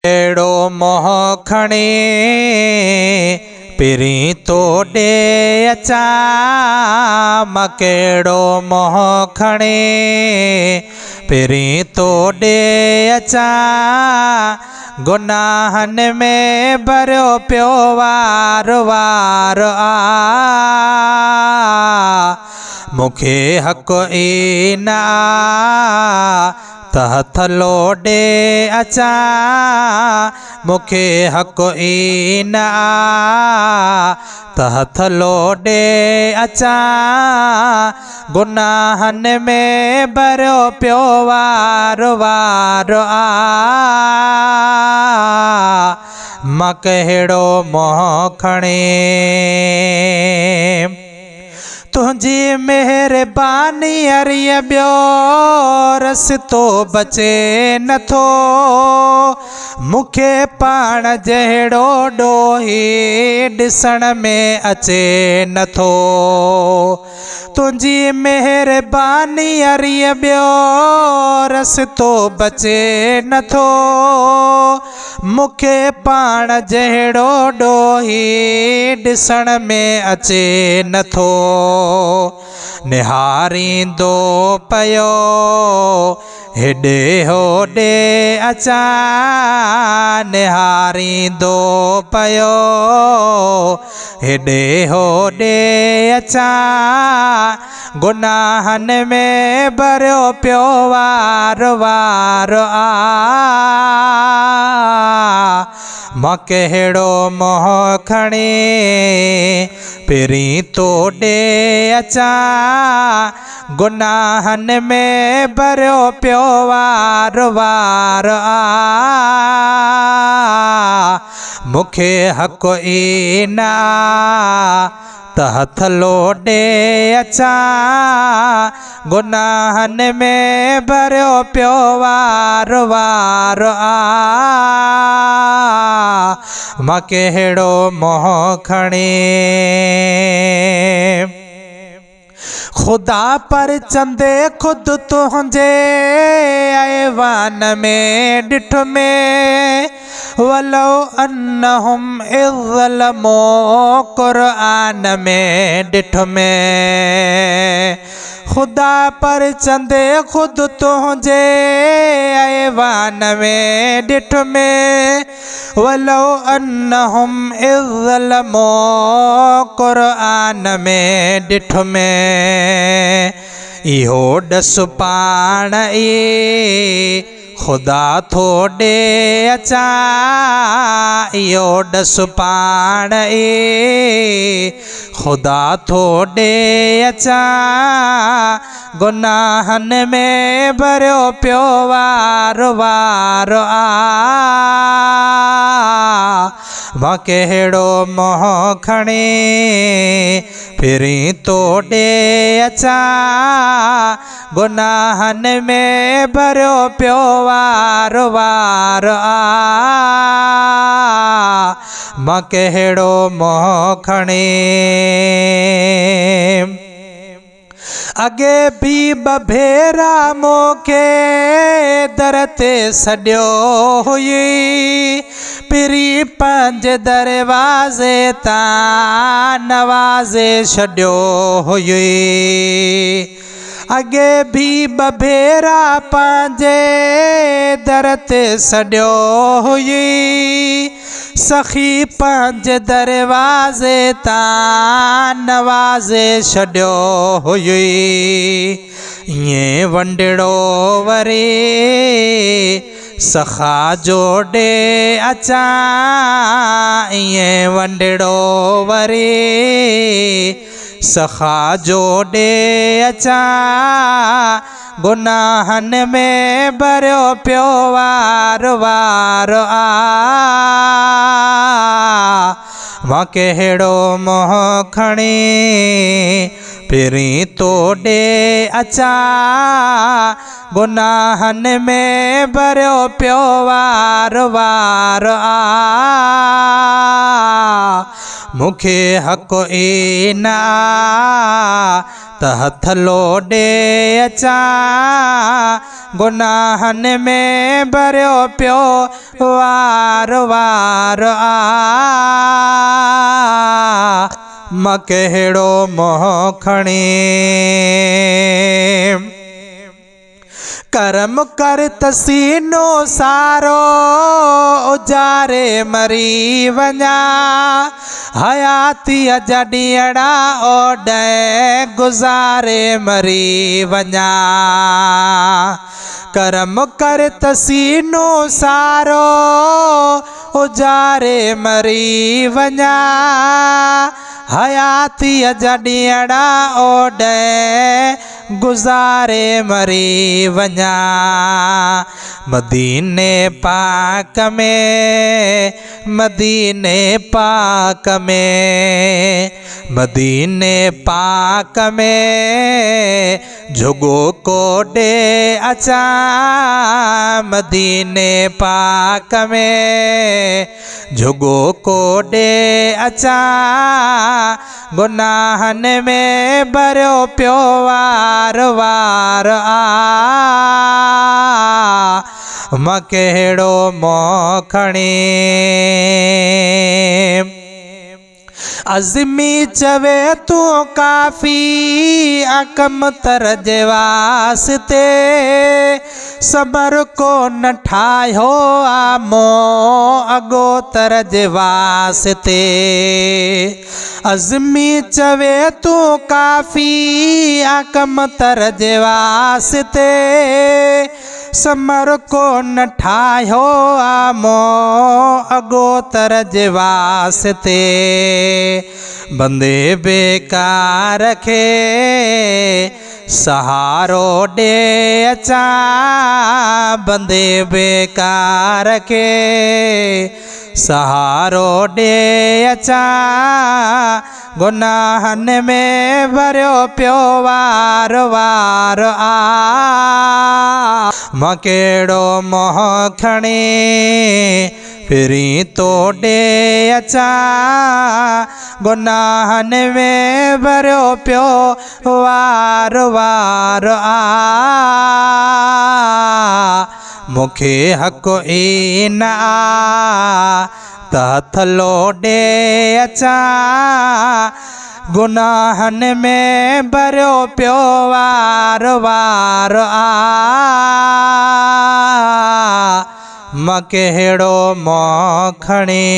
ڪهڙو منهن کڻي پرين تو ڏي اچان، مان ڪهڙو منهن کڻي پرين تو ڏي اچان، گناهن ۾ ڀريو پيو وار وار آ، مون کي حق ئي نه آ ته هٿ لوڏي اچان، مون کي حق ئي نه آ ته هٿ لوڏي اچان، گناهن ۾ ڀريو پيو وار وار آ، مان ڪهڙو منهن کڻي. تنهنجي مهرباني اريء ٻيو رستو بچي نٿو، مون کي پاڻ جهڙو ڏوهي ڏسڻ ۾ اچي نٿو. تنهنجي مهرباني اريء ٻيو رستو بچي نٿو، مون کي پاڻ جهڙو ڏوهي ڏسڻ ۾ اچي نٿو. نهاريندو پيو هيڏي هوڏي اچان، نهاريندو پيو هيڏي هوڏي اچان، گناهن ۾ ڀريو پيو وار وار آ، مان ڪهڙو منهن کڻي پرين تو ڏي اچان، گناهن ۾ ڀريو پيو وار وار آ، مون کي حق ئي نه آ ته هٿ لوڏي اچان، گناهن ۾ ڀريو پيو وار وار آ، مان ڪهڙو منهن کڻي. خدا پرچندي خود تنهنجي ايوان ۾ ڏٺم، ولو انهم اذ ظلموا قرآن ۾ ڏٺم. خدا پرچندي خود تنهنجي ايوان ۾ ڏٺم، ولو انهم اذ ظلموا قرآن ۾ ڏٺم. اهو ڏس پاڻ ئي خدا ٿو ڏي اچان، اهو ڏس پاڻ ئي خدا ٿو ڏي اچان، گناهن ۾ ڀريو پيو وار وار آ، مان ڪهڙو منهن کڻي پرين تو ڏي اچان، گناهن ۾ ڀريو پيو وار وار آ، مان ڪهڙو منهن کڻي. اڳي به ٻه ڀيرا مون کي در تي سڏيو هئي، پرين پنهنجي دروازي تان نوازي ڇڏيو هئي. اڳي به ٻه ڀيرا پنهنجي در تي سڏيو هئي، سخي پنهنجي دروازي تان نوازي ڇڏيو هئي. ائين ونڊڙو وري سخا جو ڏي اچان، ائين ونڊڙو وري سخا جو ڏي اچان، گناهن ۾ ڀريو پيو وار وار آ، مان ڪهڙو منهن کڻي پرين تو ڏي اچان، گناهن ۾ ڀريو پيو وار وار آ، مون کي حق ئي نه آ ته هٿ لوڏي اچان. گناهن ۾ ڀريو پيو وار وار آ، مان ڪهڙو منهن کڻي. ڪرم ڪر ته سينو سارو اجاري مري وڃان، حياتيء جا ڏينهڙا اوڏانهن گذاري مري وڃان. ڪرم ڪر ته سينو سارو اجاري مري وڃان، حياتيء جا ڏينهڙا اوڏانهن گذاري مري وڃان. مديني پاڪ ۾، مديني پاڪ ۾، مديني پاڪ ۾ جهڳو ڪوڏي اچان. مديني پاڪ ۾ جهڳو ڪوڏي اچان. گناهن ۾ ڀريو پيو وار وار آ، مان ڪهڙو منهن کڻي. عزمي چوي تون ڪافي اڪم تر جي واسطي، صبر ڪو نه ٺاهيو آ مون اڳوتر جي واسطي. عزمي چوي تون ڪافي اڪم تر جي واسطي، سمر ڪو نه ٺاهيو آ مون اڳوتر جي واسطي. بندي بيڪار کي سهارو ڏي اچان، بندي بيڪار کي سهارو ڏي اچان. گناهن ۾ ڀريو پيو وار وار آ، مان ڪهڙو منهن کڻي پھرين تو ڏي اچان. گناهن ۾ ڀريو پيو وار وار آ، مون کي حق ئي نه آ ته هٿ لوڏي اچان. گناهن ۾ ڀريو پيو وار وار آ، مان ڪهڙو منهن کڻي.